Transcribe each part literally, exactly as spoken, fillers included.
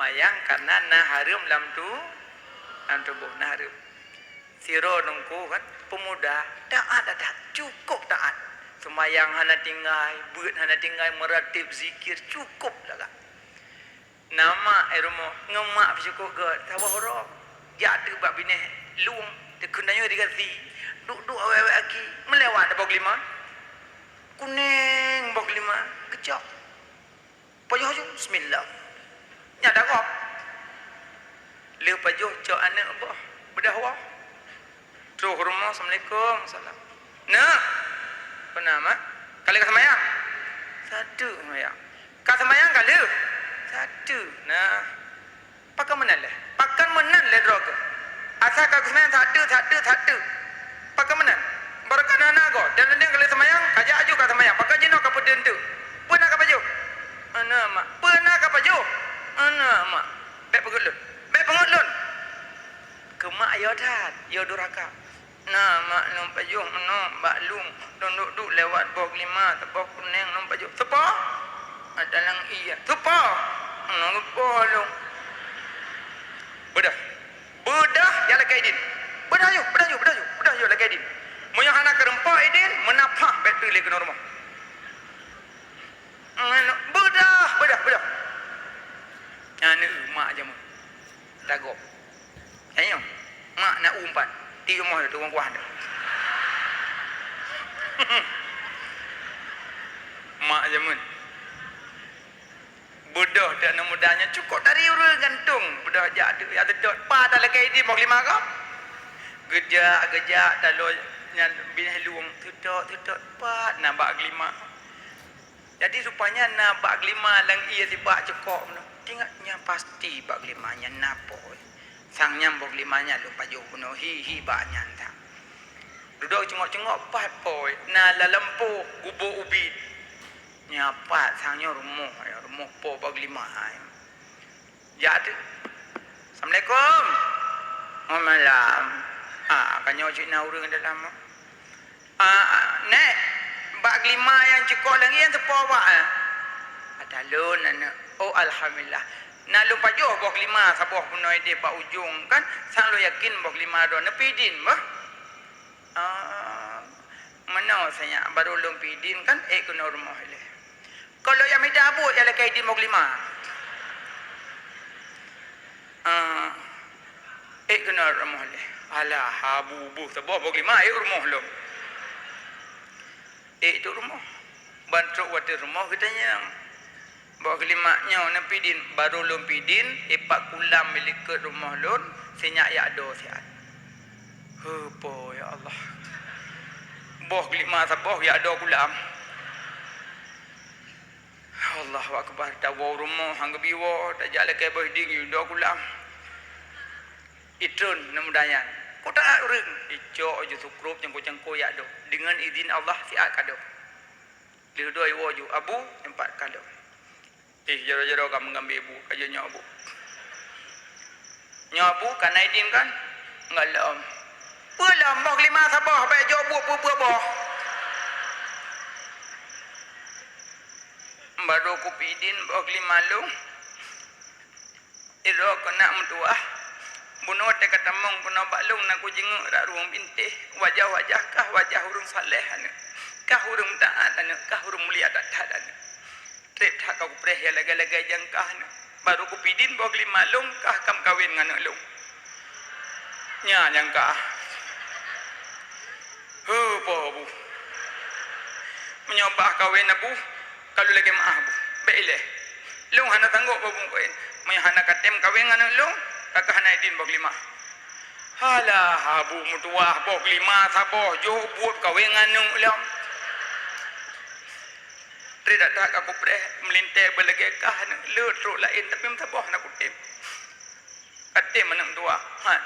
Seumayang karena na hareuem lam tu, lam tuboh na hareuem. Sidroe teungku kan, peumuda, taat that, cukôp taat. Seumayang hana tinggai, beuet hana tinggai, meurateb, zikir, cukôp lagak. Na mak i rumoh, ngon mak pih cukôp göt, saboh uroe. Jak teuk bak binéh lueng, teukheun tanyoe di gasi. Duek-duek awét-awét aki, meulewat boh geulima. Kunéng boh geulima, geucok. Pajoh ju, bismillah. Nyan dagok. Lheueh pajoh cok aneuk boh, beudah woe. Troh rumoh, assalamualaikum, salam. Neuk, peue na, Mak? Ka lheueh ka seumayang? Sateuk seumayang. Ka seumayang ka lheueh? Sateuk. Nah. Pakon meunan lé? Pakon meunan lé droe keuh? Asai ka geuseumayang sateuk, sateuk, sateuk. Pakon meunan? Barô ka na-na goe, dan leudeng ka lheueh seumayang, ka jak aju ka seumayang. Pakon jinoe ka peudeueng teuk? Peue na ka pajoh? Aneuk mak. Peue na ka pajoh? Aneuk mak. Bèk peugöt lôn. Bèk peungöt lôn. Keu mak yo that, yo durhaka. Na mak lôn pajoh meunoe bak lueng, lôn duek-duek lewat boh geulima, saboh kunéng lôn pajoh. Seupôt? Ata lam ie. Seupôt? Meunoe geupoh lôn. Beudah. Beudah jak lakèe idin. Beudah ju, beudah ju, beudah ju, beudah ju lakèe idin. Meunyoe hana keureumpok idin, meunafah bèk treuk lé keunoe rumoh. Beudah, beudah, beudah. Nyan mak jameun. Tagok. Nyan nyoe. Mak na u empat. Di rumoh tu, ureueng kuah tu. Mak jameun. Beudoh teuk aneuk muda nyan cukôp dari ureueng gantong. Beudoh jak tu, ya teudot. Pat dah lakèe idin boh lima kah? Geujak, geujak, taloe nyan binéh lueng. Teudot, teudot. Pat na bak geulima. Jadi, rupanya na bak geulima lam ie sibak cukôp meunoe. Ingat, nyan pasti bak geulima nyan na po. Sang nyan boh geulima nyan lôn pajoh bunoe hi, hi bak nyan sang. Dudoe cungok-cungok pat po, na lam lampôh gubôk ubit. Nyan pat sang nyoe rumoh, rumoh po bak geulima. Jak tu. Assalamualaikum. Waalaikumsalam. Ah, ka nyoe cit na ureueng dalam. Ah, Nek, bak geulima nyang cukôp lagèe nyan teupo bak, eh? Ata lôn aneuk. Oh, alhamdulillah. Na lôn pajoh boh geulima saboh bunoe idéh bak ujong kan, sang lôn yakin boh geulima droeneuh pih idin beuh. Ah, meunoe saja barô lôn pih idin kan, ék keunoe rumoh ilèe. Kon lôn jak mita buet nyang lakèe idin boh geulima. Ah, ék keunoe rumoh ilèe. Alah, abu buh saboh boh geulima ék rumoh lôn. Ék tu rumoh. Ban trok watèe rumoh geutanyong. Boh geulima nyoe na pih idin, barô lôn pih idin, ipak kulam i likôt rumoh lôn, sinyak yak do siat. Heupo, ya Allah. Boh geulima saboh yak do kulam. Allahu Akbar, tawoe rumoh, han geubi woe, tajak lakèe boh idin, yak do kulam. Itron aneuk muda nyan. Kok taat ureueng? Icok ju sukrop cangko-cangko yak do. Deungon idin Allah siat ka do. Lheuh doe iwoe ju, "Abu, nyoe pat ka lôn." "Ih, jaroe-jaroe ka meugambée bu, ka jeuet nyoe Abu." "Nyoe Abu, ka na idin kan?" "Enggak lom." "Peue lom, boh geulima saboh, bèk jok buet peue-peue boh." "Barô kupih idin boh geulima lôn." Sidroe keunak meutuwah, bunoe teuka tamong keunoe bak lôn na kujingeuk rak ruweueng bintéh, wajah-wajah kah wajah ureueng saleh aneuk, kah ureueng taat aneuk, kah ureueng mulia that-that aneuk. Trép that ka kupreh ya lagèe-lagèe nyang kah aneuk. Barô kupih idin boh geulima lôn kah ka meukawen ngon aneuk lôn. Nyan nyang kah. Heupo, Bu. Meunyoe bah kawen, Abu, ka lôn lakèe meu'ah, Bu. Bèk ilèe. Lôn hana sanggôp, Bu, kawen. Meunyoe hana katem kawen ngon aneuk lôn, ka keuh hana idin boh geulima. Halah, Abu meutuwah boh geulima saboh, jok buet kawen ngon aneuk lôn. Trép that-that ka kupreh, meulintèe beulagèe kah aneuk, le trok laén, tapi meusaboh hana kutem. Katem aneuk meutuwah, han.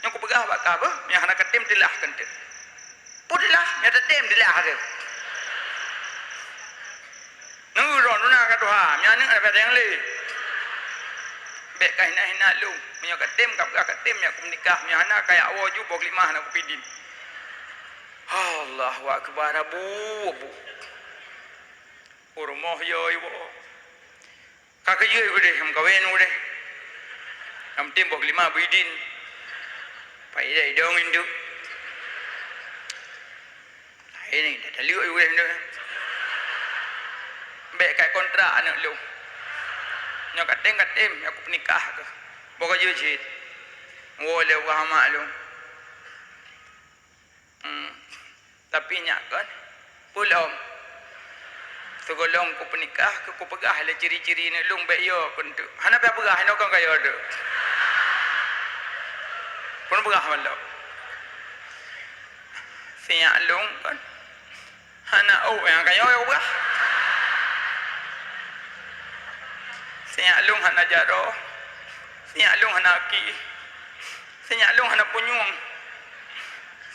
Nyoe kupeugah bak kah beuh, nyang hana katem teulah keuneuk. Peue teulah, nyang tatem teulah keuh. Nurun tuna ka tuha, nyang aneuk ada nyang lé. Bèk ka hina-hina lôn. Meunyoe katem, ka peugah katem, nyak kumeunikah. Meunyoe hana, ka yak woe ju boh geulima hana kupih idin. Allahu Akbar, Abu, Abu. U rumoh yo iwoe. Ka keujeuet udeh, meukawen udeh. Nyang penting boh keulima beuidin. Paidai dong induk. Laén ni, dah taleuek udeh induk. Bèk kai kontrak aneuk lôn. Nyoe ka tem, ka tem, aku peunikah keuh. Boh keujeuet cit. Woe lé ubak amak lôn. Hmm. Tapi nyak kon, peue lom. Sigohlom kupeunikah, keu kupeugah lé ciri-ciri neuk lôn bèk yo keuneuk. Hana payah peugah, inoe kon ka yo deuh. Kon peugah ban lom. Sinyak lôn kon. Hana ôk nyang ka yo kupeugah. Sinyak lôn hana jaroe. Sinyak lôn hana aki. Sinyak lôn hana punyueng.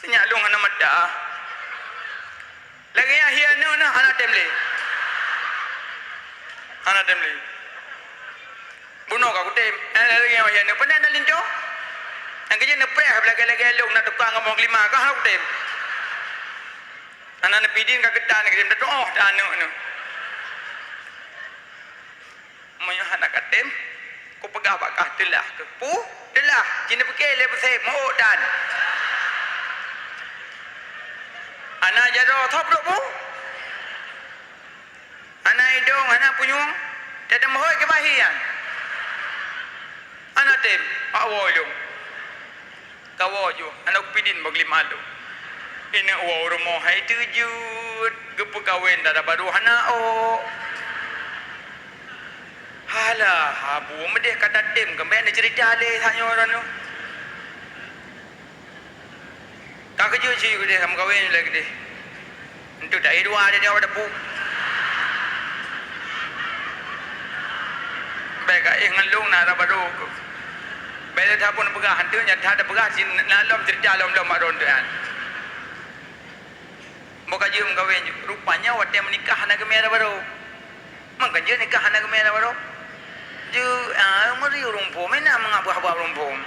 Sinyak lôn hana mata. Lagèe nyan hié aneuk na hana tem lé. Hana tem lé. Bunoe ka kutem. Eh, lagèe nyan hié aneuk. Pandai na linto. Nyang keujeuet neupreh lagèe-lagèe lôn na tukang ngomong lima ka hana kutem. Hana neupidin ka geutan kutem. Tatuoh ta aneuk nyoe. Meunyoe hana katem, kupeugah bak kah teulah keuh. Pu, teulah, jineupike lé beusép, meu'ok tan. Hana jaroe, thop duek pu. Hana idong, hana punyueng, teudeumeuhôi keu bahi nyan. Hana tem, bak woe lôn. Kawoe ju, aneuk pidin bak lima lôn. Ineuk woe u rumoh hai teujeuet, geupeukawen dara barô hana ôk. Halah, abu meudeh ka tatem, keumbèe neuceurita lé tanyoe droeneuh. Ka keujeuet cit keudeh, ka meukawen lé keudeh. Enteuk dak dua dia nyoe dapu. Bèk ka éh ngon lôn na rab barô keuh. Bèk lé that pun peugah, enteuk nyan that peugah cit na lom ceurita lom-lom bak droe enteuk nyan. Boh ka jeuet meukawen ju. Rupanya watèe meunikah hana geumè rab barô. Meukeujeuet nikah hana geumè rab barô. Ju, ah, meuri ureueng phôn, meunan meungabah-abah ureueng phôn.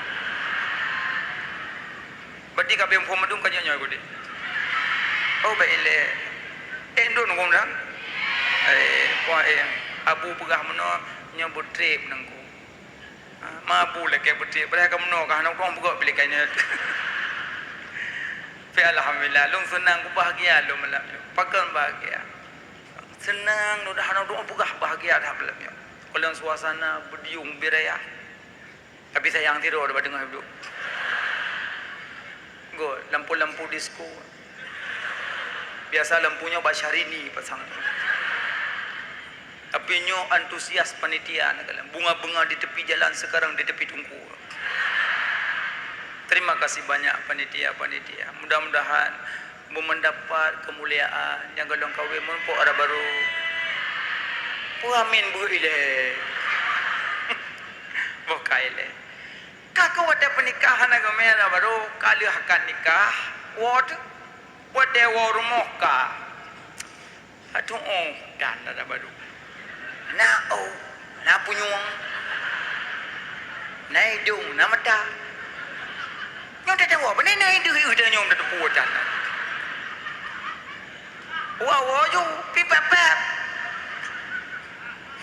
Berarti ka beuphom mandum ka nyoe-nyoe gudeh. Oh, bèk ilèe. Eh, ndon gom dah. Eh, puah, eh, abu peugah meunoe nyoe beutrép nangku. Ha, ma abu lakèe beutrép, padahai ka meunoe ka hana udong peugah pilih ka nyoe. Tapi alhamdulillah, lôn seunang, kubahgia lôn malam nyoe. Pakon bahgia? Seunang lôn dah hana udong peugah, bahgia dah malam nyoe. Kalon suasana beudiung biraya. Tapi sayang sidroe daripada teungoh duek. Go, lampu-lampu disko. Biasa lampu nyoe bak Syahrini pasang. Tapi nyoe antusias panitia na kalon. Bunga-bunga di tepi jalan sekarang di tepi teungku. Terima kasih banyak panitia-panitia. Mudah-mudahan beumeundapat keumuliaan nyang gohlom kawen meurumpok rab barô. Peue amin beuet ilèe. Boh ka ilèe. Ka keuh watèe peunikah hana geumè rab barô, ka lheueh akad nikah, woe teuh, watèe woe rumoh ka. Atuh, oh, dan rab barô. Na ôk, na punyueng, na idong, na mata. Nyoe teuh woe, beuneuneuh ideuh-ideuh nyang teupeue dan. Woe-woe ju, pipép-pép.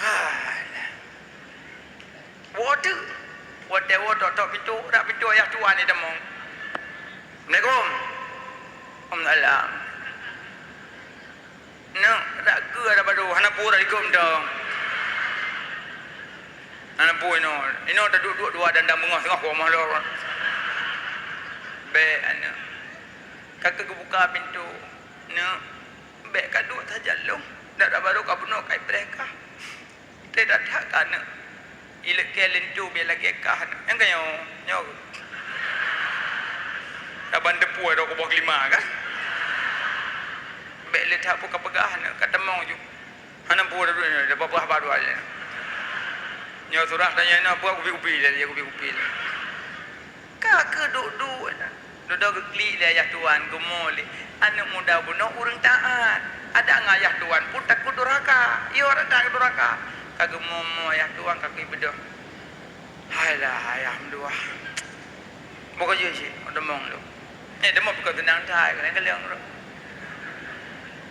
Halah. Woe teuh. Watèe woe tok-tok pintoe, rak pintoe ayah tuan ni tamong. Assalamualaikum. Waalaikumsalam. Neuk, rak keu ada baru, hana peue rak likot mantong. Hana peue inoe. Inoe taduek-duek dua dandang beungoh teungoh kuwoe moh lom. Bèk aneuk. Ka keuh geubuka pintoe. Neuk, bèk ka duek sajan lôn. Dak, dak baru ka bunoe ka ipreh kah. Teudak that ka aneuk. Ileuek keu linto bèk lagèe kah aneuk. Nyang ka nyoe, nyoe. Ka ban teupue rot kuboh keulima kan. Bèk lé that peue ka peugah aneuk, ka tamong ju. Hana peue rot nyoe, dapat peugah baru aja. Nyoe surah tanya nyoe peue kupi-kupi lé, kupi-kupi lé. Ka keuh duek-duek na. Dudoe geuklik lé ayah tuan, geumo lé. Aneuk muda bunoe ureueng taat. Adak ngon ayah tuan pun takot durhaka. Yo, adak takot durhaka. Ka geumo-mo ayah tuan, ka geubeudôh. Hailah, ayah meutuah. Bukon jih cit, deungon lôn. Eh, deungon bukon teunang that, keuneuk keuleueng lôn.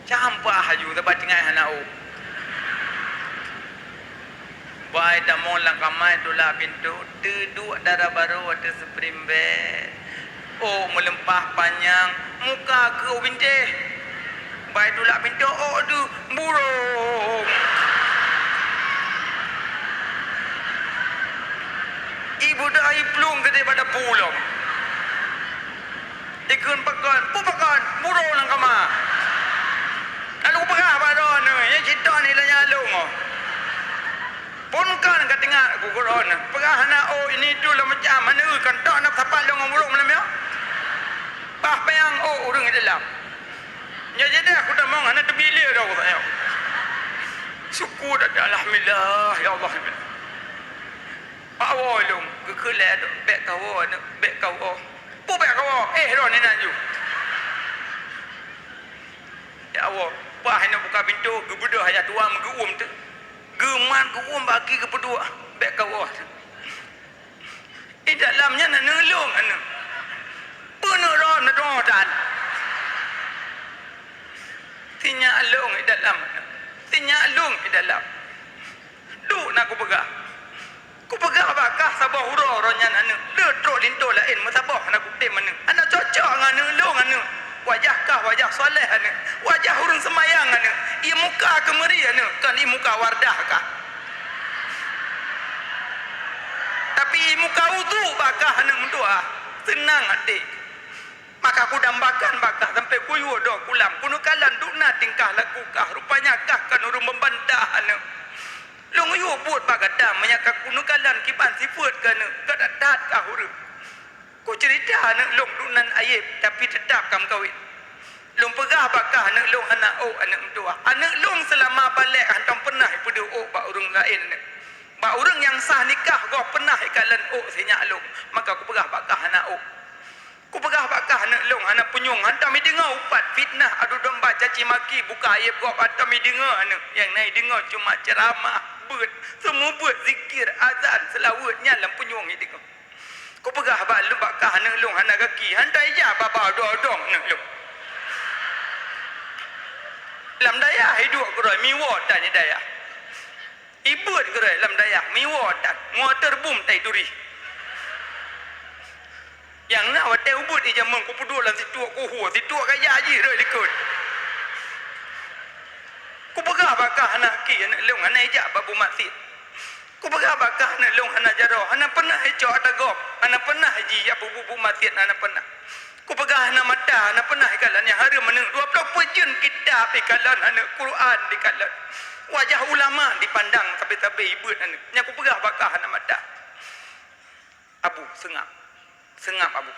Campah aju, teuma tinggai hana ôk. Bai tamong lam kama, tulak pintoe, teuduek dara barô ateueh spring bed. Ôk meuleumpah panyang, muka keu bintéh. Bai tulak pintoe, ôk deuh, burông. Ibuda iplueng keudéh bak dapu lom. Ikheun pakon, peue pakon, burông lam kama. Lalu peugah bak droeneuh, nyan cit droeneuh lagèe nyan lôn. Phôn kon ka teuingat ku keu droeneuh. Peugah hana ôk ini itu lam macam mana, kan tok na sapat lôn ngon burông malam nyoe. Bah panyang ôk ureueng di dalam. Nyoe jadi aku tamong hana teubiléh dah aku tanya. Syukur dah, alhamdulillah, ya Allah. Bak woe lôn, geukheun lé aneuk, "Bèk kawoe aneuk, bèk kawoe." "Peue bèk kawoe?" "Eh, droeneuh nan ju." Ya Allah, bah aneuk buka pintoe, geubeudôh ayah tuha meugeuuem teuk. Geumat geuuem bak gaki geupeuduek, "Bèk kawoe." I dalam nyan aneuk lôn aneuk. Peuneuk droe neudoe tan. Sinyak lôn i dalam aneuk. Sinyak lôn i dalam. Duek na kupeugah. Kupeugah bak kah saboh uroe, uroe nyan aneuk. Le trok linto laén meusaboh na kutem aneuk. Hana cocok ngon aneuk lôn aneuk. Wajah kah wajah soleh aneuk. Wajah ureueng seumayang aneuk. Ie muka keumeuri aneuk, kon ie muka Wardah kah. Tapi ie muka udhu bak kah aneuk meutuah. Seunang até. Maka kudambakan bak kah sampoe kuyue doe kulam. Kuneukalon dukna tingkah laku kah. Rupanya kah kon ureueng meubantah aneuk. Lôn yue buet bak gata, meunyo ka kuneukalon kiban sifeuet keuneuk, gata that kah ureueng. Kuceurita aneuk lôn duknan ayeb, tapi teutab ka meukawen. Lôn peugah bak kah aneuk lôn hana ôk aneuk meutuah. Aneuk lôn seulama balek hantom peunah ipeudeuh ôk bak ureueng laén aneuk. Bak ureueng nyang sah nikah goh peunah ikalon ôk sinyak lôn, maka kupeugah bak kah hana ôk. Kupeugah bak kah aneuk lôn hana punyueng, hantom ideungoe upat fitnah, adu domba, caci maki, buka ayeb gob, hantom ideungoe aneuk. Nyang na ideungoe cuma ceuramah, beuet, seumeubeuet, zikir, azan, seulaweuet, nyan lam punyueng ideungoe. Kupeugah bak lôn bak kah aneuk lôn hana gaki, hantom ijak babah odong-odong aneuk lôn. Lam dayah iduek keudroe, miwoe tan di dayah. Ibeuet keudroe lam dayah, miwoe tan, ngon terbum tai turi. Nyang na watèe ubeuet di jameun kupeuduek lam situek kuhue, situek kaya jih rhoi likot. Kupeugah bak kah hana gaki aneuk lôn hana ijak bak bu maksiet. Kupeugah bak kah aneuk lôn hana jaroe, hana peunah icok ata gob, hana peunah ji jak peubuet bu maksiet, hana peunah. Kupeugah hana mata, hana peunah ikalon nyang hareuem aneuk. Dua ploh peuet jeuem kitab ikalon aneuk, Quran ikalon. Wajah ulama dipandang sabe-sabe ibeuet aneuk. Nyang kupeugah bak kah hana mata. Abu, seungab. Seungab, Abu.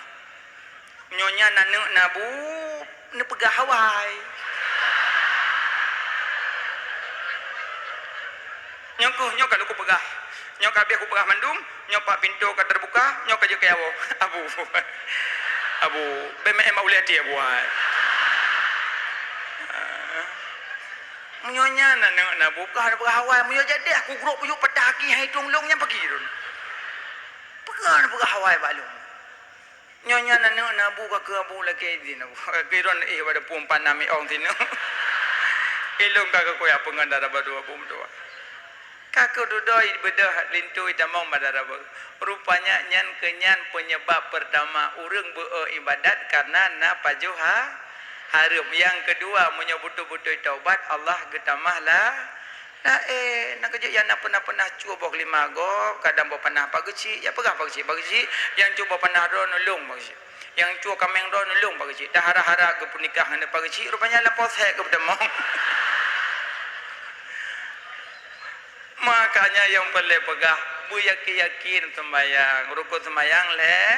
Nyoe nyan aneuk na, Bu, neupeugah awai. Nyoe keuh, nyoe ka lôn kupeugah. Nyoe ka abéh kupeugah mandum, nyoe pat pintoe ka teubuka, nyoe ka jeuet keu awoe. Abu. Abu, bèk meu'en bak ulèe até, Abu, hai. Meunyoe nyan aneuk na, Bu, peugah, peugah awai. Meunyoe jadi aku grok puyuek patah aki hai tueng lôn nyan pagi lôn. Peugah, peugah awai bak lôn. Nyoe nyan aneuk na, Bu, ka keu Abu lakèe idin, Abu. Ka keu droen éh bak dapur empat nam iong sineuk. Ilôn ka keu kuyak peungon dara badu Abu meutuah. Ka keu dudoe beudôh linto itamong bak dara badu. Rupanya nyan keu nyan peunyebab peurtama ureueng beu-o ibadat kareuna na pajoh ha-, hareuem. Nyang keudua, meunyoe beutôi-beutôi taubat, Allah geutamah la-, laén. Na keujeuet nyang na peunah-peunah cue boh keulima gob, kadang boh panah Pak Geuchik, ya peugah Pak Geuchik, Pak Geuchik, nyang cue boh panah droeneuh lôn Pak Geuchik. Nyang cue kaméng droeneuh lôn Pak Geuchik. Dah harap-harap geupeunikah ngon Pak Geuchik, rupanya lam posek geupeutamong. Makanya nyang peureulèe peugah, beuyakin-yakin seumayang. Rukon seumayang lhèe,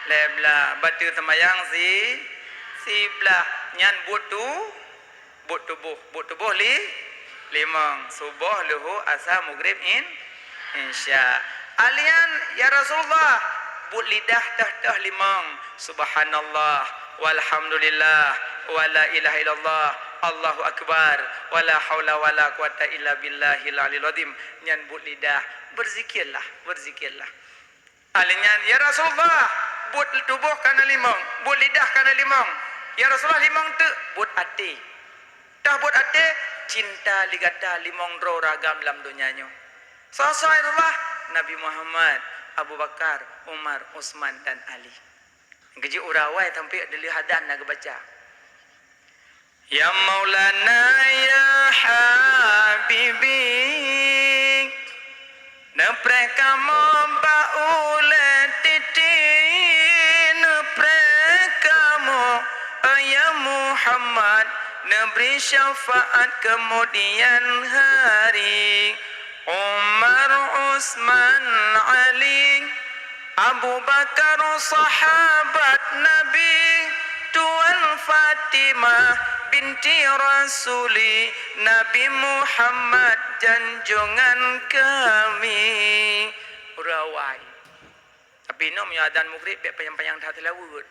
lhèe blah. Bateue seumayang si, siblah. Nyan buet tu, buet tuboh. Buet tuboh li, limong. Suboh, luhô, asa, mugrib, in-, insya. Alian, ya Rasulullah, buet lidah teuh-teuh limong. Subhanallah, walhamdulillah, wala ilaha illallah, Allahu akbar, wala haula wala quwata illa billahil aliyil azim. Nyan buet lidah, berzikirlah, berzikirlah. Alian, ya Rasulullah, buet tuboh kana limong, buet lidah kana limong. Ya Rasulullah, limong teuk, buet até. Tah buet até, cinta li gata limong droe ragam lam donya nyoe. Soe-soe Rasulullah? Nabi Muhammad, Abu Bakar, Umar, Utsman dan Ali. Geujeuet uroe awai sampoe dilèe adan na geubaca, "Ya Maulana, ya Habibi, neupreh kamoe bak ulèe titi, neupreh kamoe, ya Muhammad, neubri syafaat keumudian hari." Umar, Utsman, Ali, Abu Bakar, sahabat Nabi, Tuan Fatimah binti Rasuli, Nabi Muhammad janjongan kami. Uroe awai. Tapi inoe meunyoe adan mugrib, bèk panyang-panyang that seulaweuet.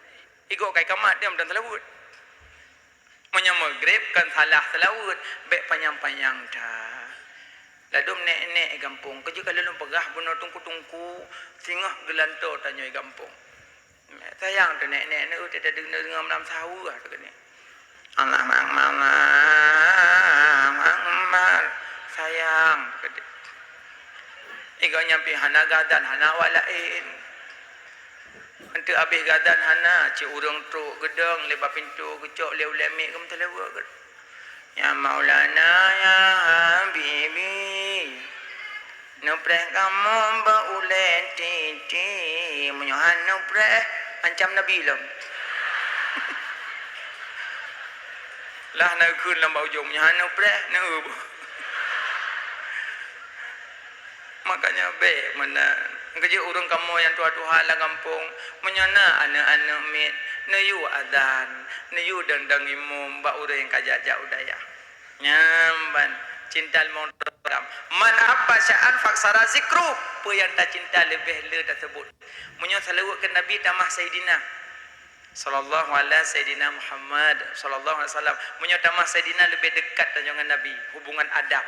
Igoe ka ikamat, diam dan seulaweuet. Meunyoe mugrib kan salah seulaweuet, bèk panyang-panyang that. Ladôm nèk-nèk i gampông, keujeuet ka lôn peugah bunoe teungku-teungku, singoh geulantoe tanyoe i gampông. Sayang teuh nèk-nèk nyoe, teudeungoe malam sahur teuh keuneuk. Allahu Akbar, Allahu Akbar. Sayang teuh keuneuk. Igoe nyan pih hana gadan, hana awak laén. Eunteuk abéh gadan hana, cit ureueng trok geudong lé bak pintoe, geucok lé ulèe miet, geumeuteuleweuh geuh. "Ya Maulana, ya Habibi, neupreh kamoe bak ulèe titi. Meunyoe han neupreh, ancam Nabi lom." Lah na geukheun lam bak ujong, "Meunyoe han neupreh, neueu." Makanya bèk meunan. Keujeuet ureueng kamoe nyang tuha-tuha lam gampông, meunyoe na aneuk-aneuk miet, neuyue adan, neuyue dang-dang imum bak ureueng nyang ka jak-jak u dayah. Nyan ban cinta limong ragam. Man ahabba syai'an faksara zikru. Peue nyang tacinta leubeh le taseubut. Meunyoe seulaweuet keu Nabi tamah Saidina. Sallallahu ala Sayyidina Muhammad, sallallahu alaihi wasallam. Meunyoe tamah Saidina leubeh deukat tanyoe ngon Nabi, hubungan adab.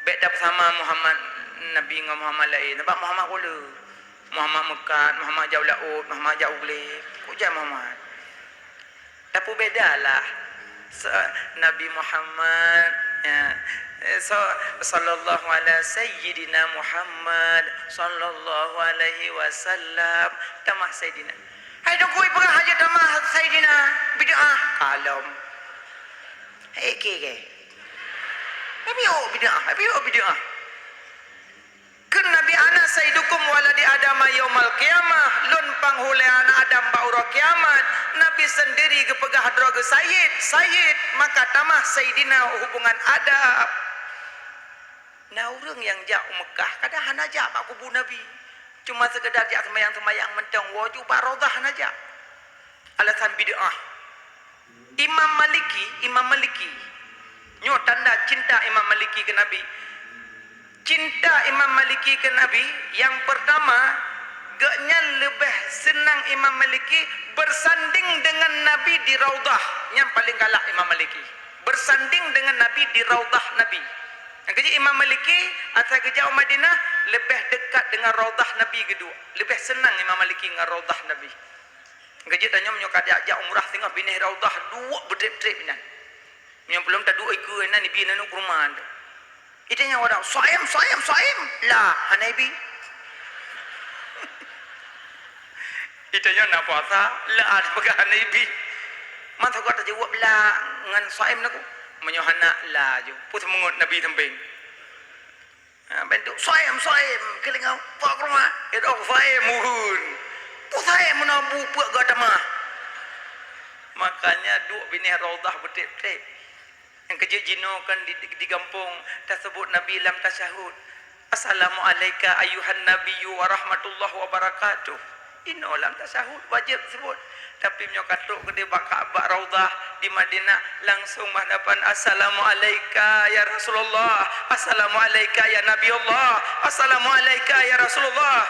Bèk tapeusama Muhammad, Nabi ngon Muhammad laén. Sabab Muhammad kula. Muhammad meukat, Muhammad jak u laôt, Muhammad jak u glé. Kok jak Muhammad? Tapeubeda lah. Sa-, Nabi Muhammad, ya. Eh, so, sallallahu ala Sayyidina Muhammad, sallallahu alaihi wasallam. Tamah Saidina. Hai teungku, ipeugah hana tamah Saidina, bid'ah. Kalom. Hai ke ke? Hai biôk bid'ah, hai biôk bid'ah. Kheun Nabi, "Ana sayyidukum waladi Adama yaumal qiyamah." Lôn panghulèe aneuk Adam bak uroe kiamat. Nabi seundiri geupeugah droe geuh sayyid, sayyid, maka tamah sayyidina hubungan adab. Na ureueng nyang jak u Meukah, kadang hana jak bak kubu Nabi. Cuma seukeudar jak seumayang-seumayang mantong, woe ju bak Raudhah hana jak. Alasan bid'ah. Imam Maliki, Imam Maliki. Nyoe tanda cinta Imam Maliki keu Nabi. Cinta Imam Maliki keu Nabi, nyang peurtama, gobnyan leubeh seunang Imam Maliki beusandeng deungon Nabi di Raudhah. Nyan paleng galak Imam Maliki. Beusandeng deungon Nabi di Raudhah Nabi. Nyang keujeuet Imam Maliki, asai geujak u Madinah, leubeh deukat deungon Raudhah Nabi geuduek. Leubeh seunang Imam Maliki ngon Raudhah Nabi. Geujeuet tanyoe meunyoe ka jak, jak umrah singoh binéh Raudhah duek beutrép-trép inan. Meunyoe peulom taduek ikeue inan ibi nanu keuruman tu. Itanyoe orang, "Saim, saim, saim." La, hana ibi. Itanyoe na puasa, la, peugah hana ibi. Masa gata jaweueb la ngon saim lagu. Meunyoe hana la ju. Peue seumeungeut Nabi sampéng. Ha, bentuk saim, saim, keulingan pak rumah. Idong saim uhun. Pu saim meunabu peuk gata mah. Makanya duek binéh Raudhah beutrép-trép. Nyang keujeuet jinoe kan di, di, di gampông taseubut Nabi lam tasyahud. Assalamu alaika ayyuhan nabiyyu wa rahmatullahi wa barakatuh. Inoe lam tasyahud wajéb seubut. Tapi meunyoe ka trok keudéh bak Ka'bah Raudhah di Madinah, langsung meuhadapan, "Assalamu alaika ya Rasulullah, assalamu alaika ya Nabi Allah, assalamu alaika ya Rasulullah,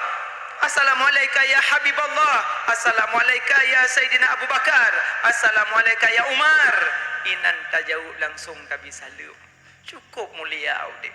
assalamu alaika ya Habib Allah, assalamu alaika ya Saidina Abu Bakar, assalamu alaika ya Umar." Inan tajaweueb langsung tabi saleuem. Cukup mulia udép.